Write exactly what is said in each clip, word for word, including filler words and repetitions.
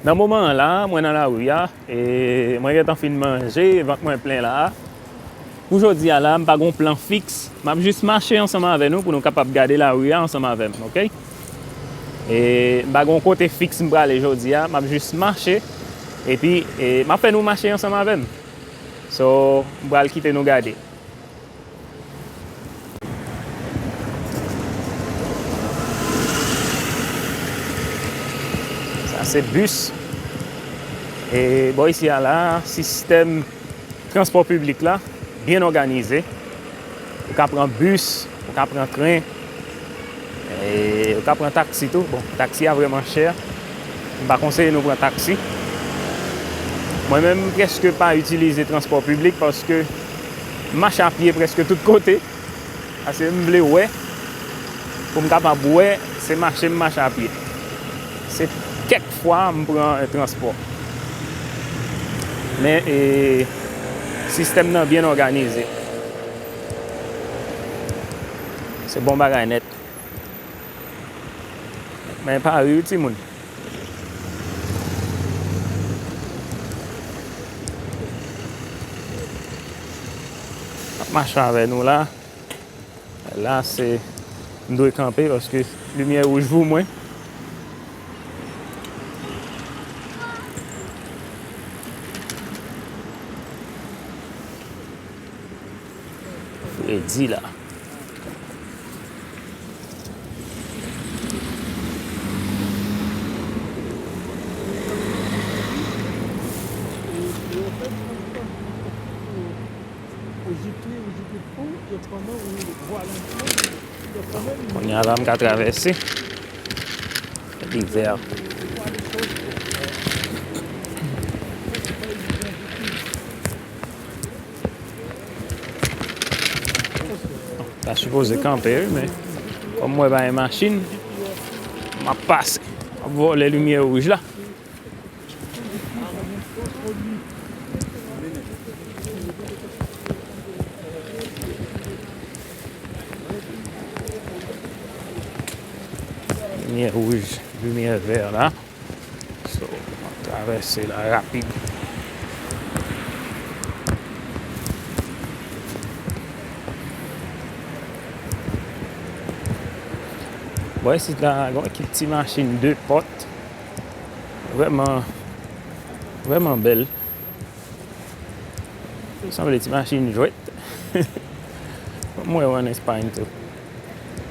Nan moman an la, mwen nan lari a, e mwen gentan fin manje, vant mwen plen la. Pou jodi a la, m pa gon plan fiks. M ap jis mache ansanm avè nou pou nou kapab gade lari a ansanm avè m, oke? E m pa gon kote fiks m prale jodi a, m ap jis mache. Epi, e m ap fè nou mache ansanm avè m. So, m pral kite nou gade. Sa se bis. E bò isi a la, sistèm transpò piblik la byen òganize. Ou ka pran bis, ou ka pran tren, e ou ka pran taksi tou. Bon, taksi a vrèman chè. M pa konseye nou pran taksi. Mwen menm, m prèske pa itilize transpò piblik paske m mache a pye prèske tout kote. Paske m vle wè, pou m kapab wè, se mache m mache a pye. Se kèk fwa m pran, e, transpò. Men, e, sistèm nan byen òganize. Se bon bagay nèt. Men pa ri wi, timoun. Ap mache avè nou la. La, se, m dwe kanpe paske limyè wouj pou mwen. Fredi la. Kounye a la, m ka travèse. Li vè. Ta sipoze kanpe, wi, men kòm m wè pa gen machin, m ap pase. M ap vòlè limyè wouj la. Limyè wouj, limyè vè la. So, m ap travèse la rapid. Bò isit la, gen yon ekip ti machin de pòt. Vrèman, vrèman bèl. Sanble ti machin jwèt. Mwen wè an Espay tou.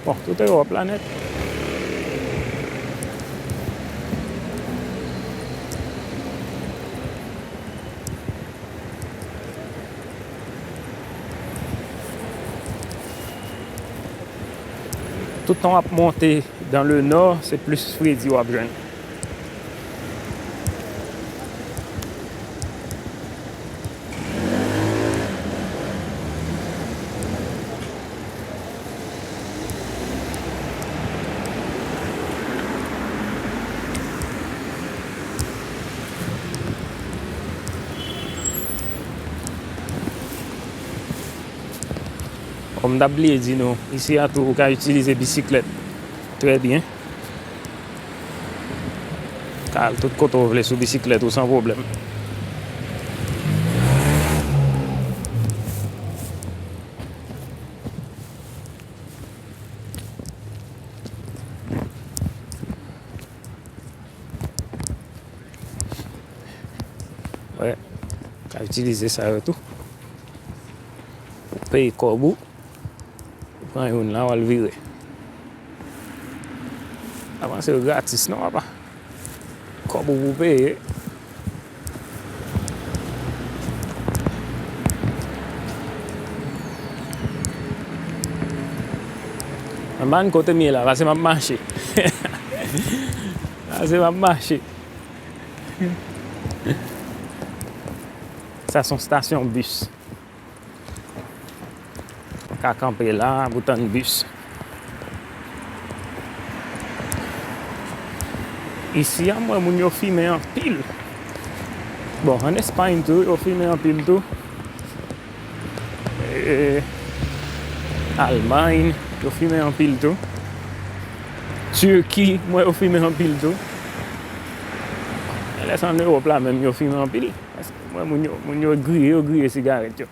Bon, tout Ewòp la nèt. Tout tan w ap monte dans le nord, se plis fredi w ap jwenn. Bon, m t ap bliye di nou, isi a tou, ou ka itilize bisiklèt trè byen. Ka al tout kote w vle sou bisiklèt ou san pwoblèm. Wè, ka itilize sa yo tou. Ou peye kòb ou. Ou pran youn la, w al vire. Avanse yo gratis, non, papa? Kòb ou pou peye. Anba n kote m ye la, pase m ap mache. Pase m ap mache. Sa se yon stasyon bis. Ka kanpe la pou tann bis. Isi a, m wè moun yo fimen anpil. Bon, ann Espay tou, yo fimen anpil tou. E, Almay, yo fimen anpil tou. Tiki, m wè yo fimen anpil tou. Lè sa ann Ewòp la menm, yo fimen anpil. Paske mwen, moun yo, moun yo griye, yo griye sigarèt yo.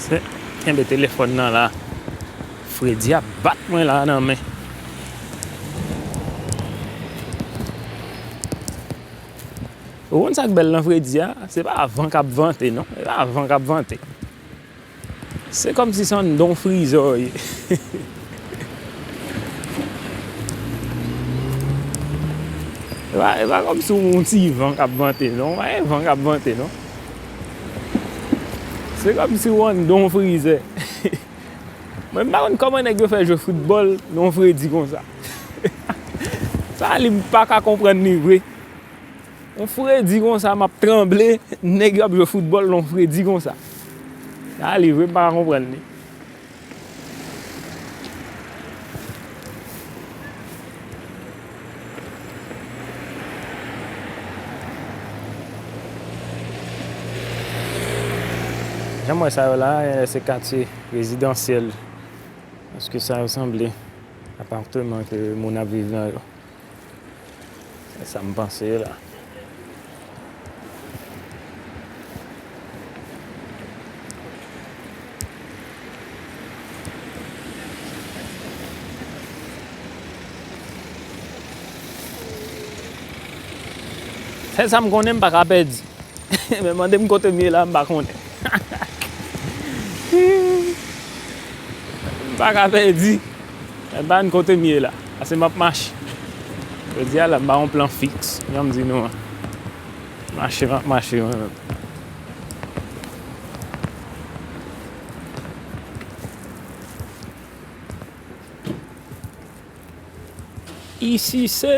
Se, kenbe telefòn nan la. Fredi ap bat mwen la nan men. Ou konn sa k bèl nan fredi a? Se pa van k ap vante, non. Se pa van k ap vante. Se kòmsi se yon don frizè w ye. E pa, e pa kòmsi w yon ti van k ap vante, non. Pa gen van k ap vante, non. Se kòmsi w yon don frizè. Mwen, m pa konn kòman nèg yo fè jwe foutbòl nan yon fredi konsa. Sa, li, m pa ka konprann li vre. Yon fredi konsa, m ap tranble, nèg yo ap jwe foutbòl nan yon fredi konsa. Sa, li vre, m pa ka konprann li. Jan m wè sa yo la, se katye rezidansyèl. Paske sa yo sanble apatman ke moun ap viv nan yo. Se sa m panse la. Sèl sa m konnen, m pa ka pèdi. Men mande m kote m ye la, m pa konnen. M pa ka pèdi. Men pa konn kote m ye la. Paske m ap mache. Jodi a la, m pa yon plan fiks. Jan m di nou an. Mache, m ap mache mwen menm. Isi se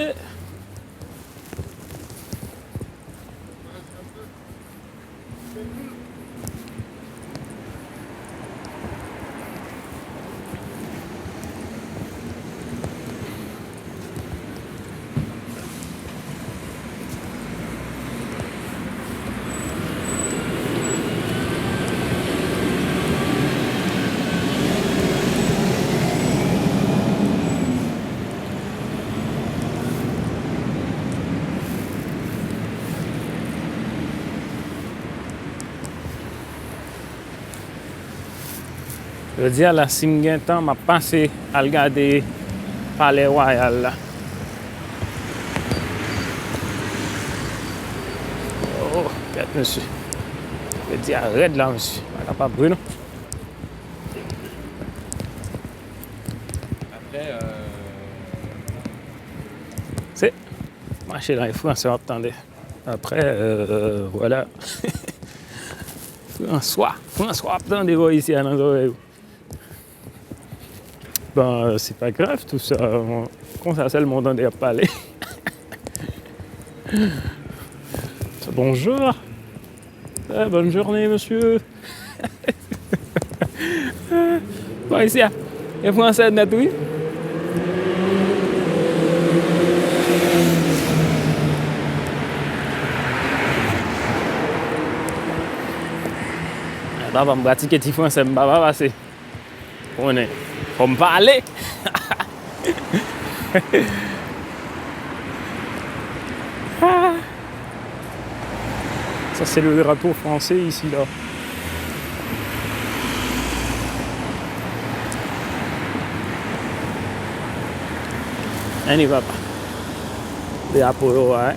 Jodi a la, si m gen tan, m ap pase al gade Palè Wayal la. Oh, gad mesye. Jodi a rèd la, mesye. Pa kapab vre, non. Se mache la, e fransè w ap tande. Après, euh, voilà. François, François ap tande vwa isi a nan zòrèy ou. Bon, euh, c'est pas grave, tout ça. Konsa sèlman w tande y ap pale. Bonjour. Eh, bonne journée, monsieur. Bon, isi a, e fransè nèt, wi. Papa m pratike ti fransè m papa pase. Konnen, fò m pale. Ah. Ça, c'est le drapeau français ici, là. Anyway, papa. Drapo yo a, hein.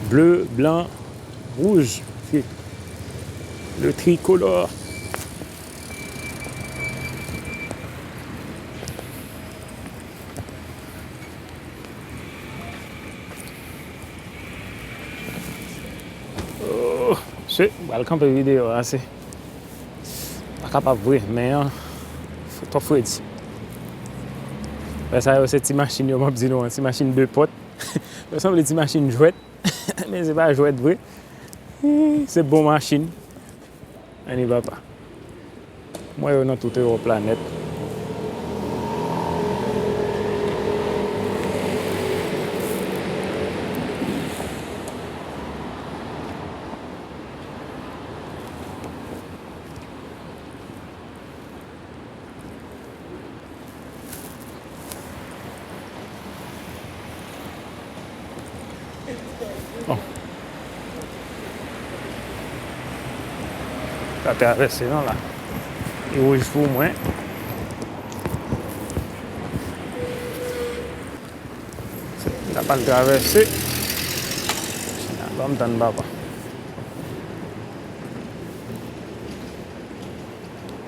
Bleu, blanc, rouge. C'est le tricolore. Oh, se, m pral kanpe videyo a, se pa kapab vre, men an, twòp fredi. Lè sa yo se ti machin yo, m ap di nou an, ti machin de pòt. Yo sanble ti machin jwèt, men se pa jwèt vre. Se bon machin. Anyway, papa. M wè yo nan tout Ewòp la nèt. Bon. Pa travèse non la. Li wouj pou mwen. N ap al travèse. Ban m tann papa.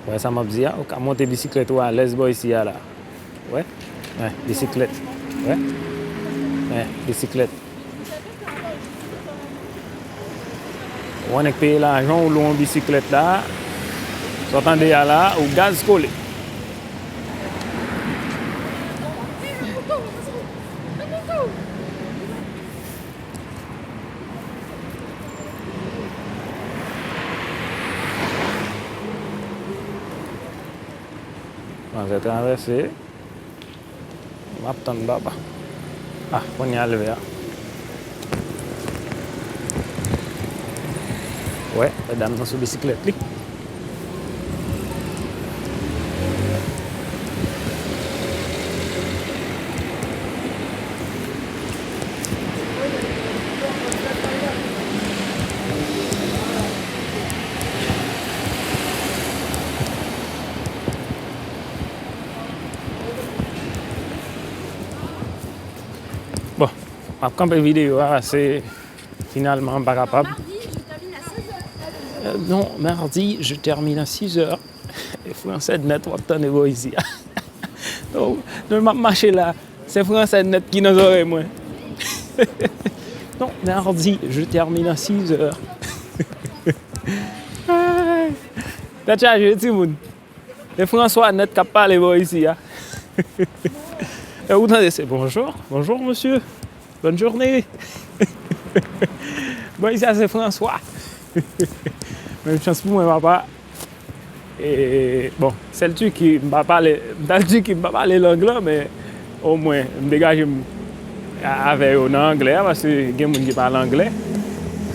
Wè sa m ap di a, ou ka monte bisiklèt ou alèz bò isi a la. Wè, wè, bisiklèt. Wè, wè, bisiklèt. Ou wè nèg peye lajan, ou lwe yon bisiklèt la. Sa w tande a la, ou gaz kole. Manzè travèse. M ap tann papa. Ah, kounye a l vè a. Wè, medam nan sou bisiklèt li. Bon, m ap kanpe videyo a, se finalman m pa kapab. Euh, non, mardi, je termine à six heures. E fransè nèt w ap tande bò isi a. Non, non, m ap mache la. Se fransè nèt ki nan zòrèy mwen. Non, mardi, je termine à six heures. Ay. Tèt chaje, wi, timoun. E François nèt k ap pale bò isi a. E ou tande se bonjour, bonjour monsieur, bonne journée. Bò isi a se François. Men chans pou mwen, papa. E, bon, sèl Tiki, m pa pale, m t al Tiki, m pa pale lang lan, men omwen, m degaje m a-, avè yo nan anglè a, paske gen moun ki pale anglè.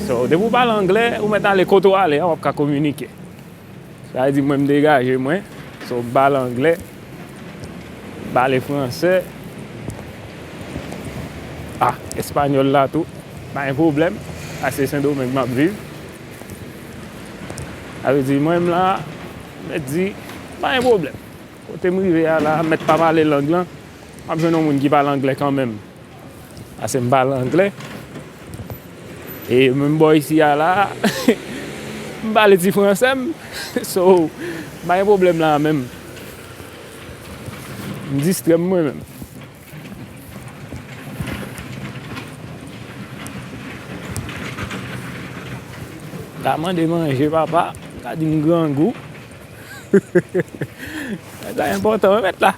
So, depi w pale anglè, ou mèt ale kote w ale a, w ap ka kominike. Sa vle di, mwen, m degaje mwen, so, m pale anglè, m pale fransè. Ah, espanyòl la tou, pa gen pwoblèm, paske Sendomeng m ap viv. Sa vle di, mwen menm la, mèt di, pa gen pwoblèm. Kote m rive a la, mèt pa pale lang lan, m ap jwenn yon moun ki pale anglè kanmenm. Paske m pale anglè. E menm bò isi a la, m pale ti fransè m. So, m pa gen pwoblèm la menm. M distrè m mwen menm. Ka mande manje, papa. Ka di m grangou. Sa enpòtan, wi, mèt la.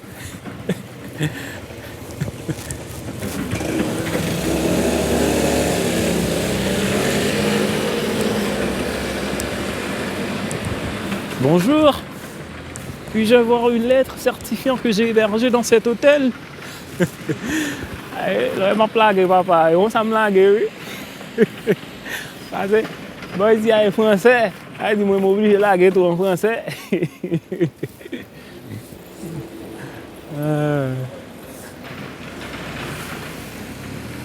Bonjour. Puis-je avoir une lettre certifiant que j'ai hébergé dans cet hôtel? Ay, lè m ap lage, papa, e konsa m lage, wi. Pase, bò isi a e fransè. Sa vle di mwen, m oblije lage tou an fransè. Ah.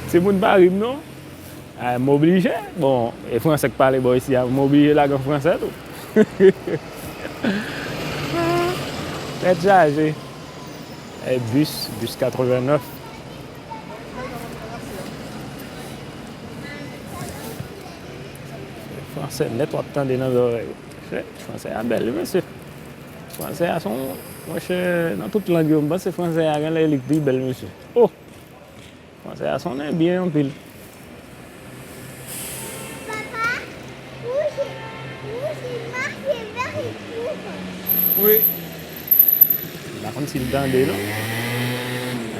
Timoun pa ri m non. Ah, m oblije. Bon, e fransè k pale bò isi a, m oblije lage an fransè tou. Tèt chaje. E bis, bis katrevennèf. Fransè nèt w ap tande nan zòrèy ou. Fransè a bèl, wi, mesye. Fransè a se yon, monchè, nan tout lang yo, m panse fransè a genlè li k pi bèl, mesye. Oh! Fransè a sonnen byen anpil. Papa, où j'ai, où j'ai marqué vert et tout. Wi. M pa konn si l tande, non.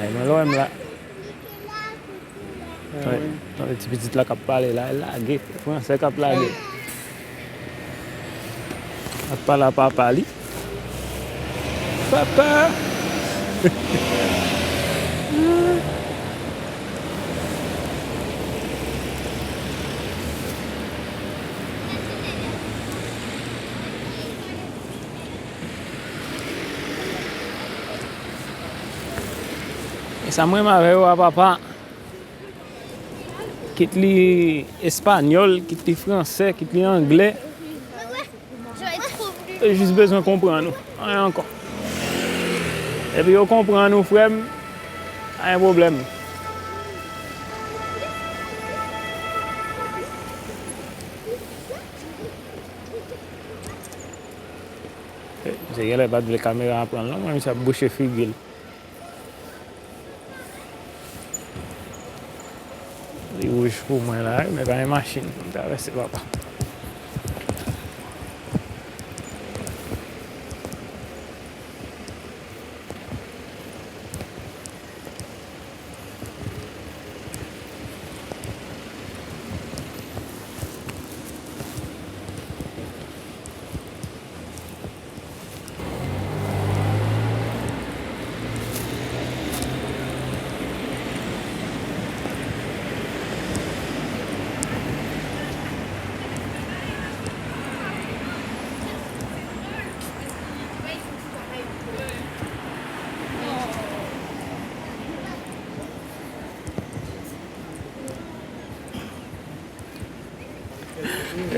Ay, mwen lwen m la. Tande, tande ti pitit la k ap pale la, l lage. Fransè k ap lage. L ap pale a papa li. Papa. E sa m renmen avè yo a, papa. Kit li espanyòl, kit li fransè, kit li anglè. Yo jis bezwen konprann ou. Anyen ankò. Epi yo konprann ou, frè m, pa gen pwoblèm. Misye genlè pa t vle kamera a pran l non, men misye ap bouche figi l. Li wouj pou mwen la wi, men pa gen machin pou m travèse, papa.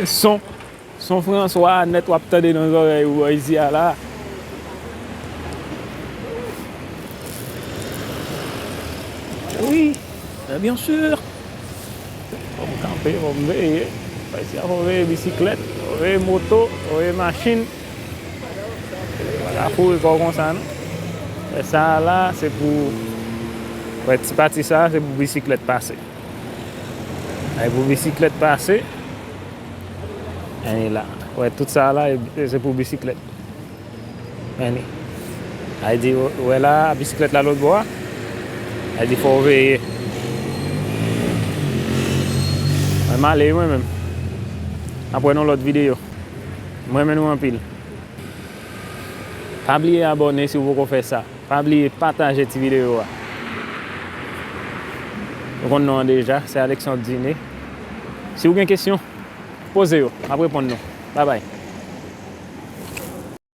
Son, son Franswa a nèt w ap tande nan zòrèy ou bò isi a la. Wi, men byen si. Fò m kanpe, fò m veye. Bò isi a fò w veye bisiklèt, fò w veye moto, fò w veye machin. Pa ka foure kò w konsa non. Lè sa a la, se pou, wè, ti pati sa a, se pou bisiklèt pase. Ay, pou bisiklèt pase. Anyen la. Wè, tout sa a la, e, se pou bisiklèt. Anyen. Ay di, wè la, bisiklèt la lòt bò a. Ay di, fò w veye. Mwen m ale wi mwen menm. N ap wè nan lòt videyo. M renmen nou anpil. Pa bliye abòne si w poko fè sa. Pa bliye pataje ti videyo a. Ou konn non an deja, se Alexandre Diné. Si w gen kesyon, poze yo, m ap reponn nou. Babay.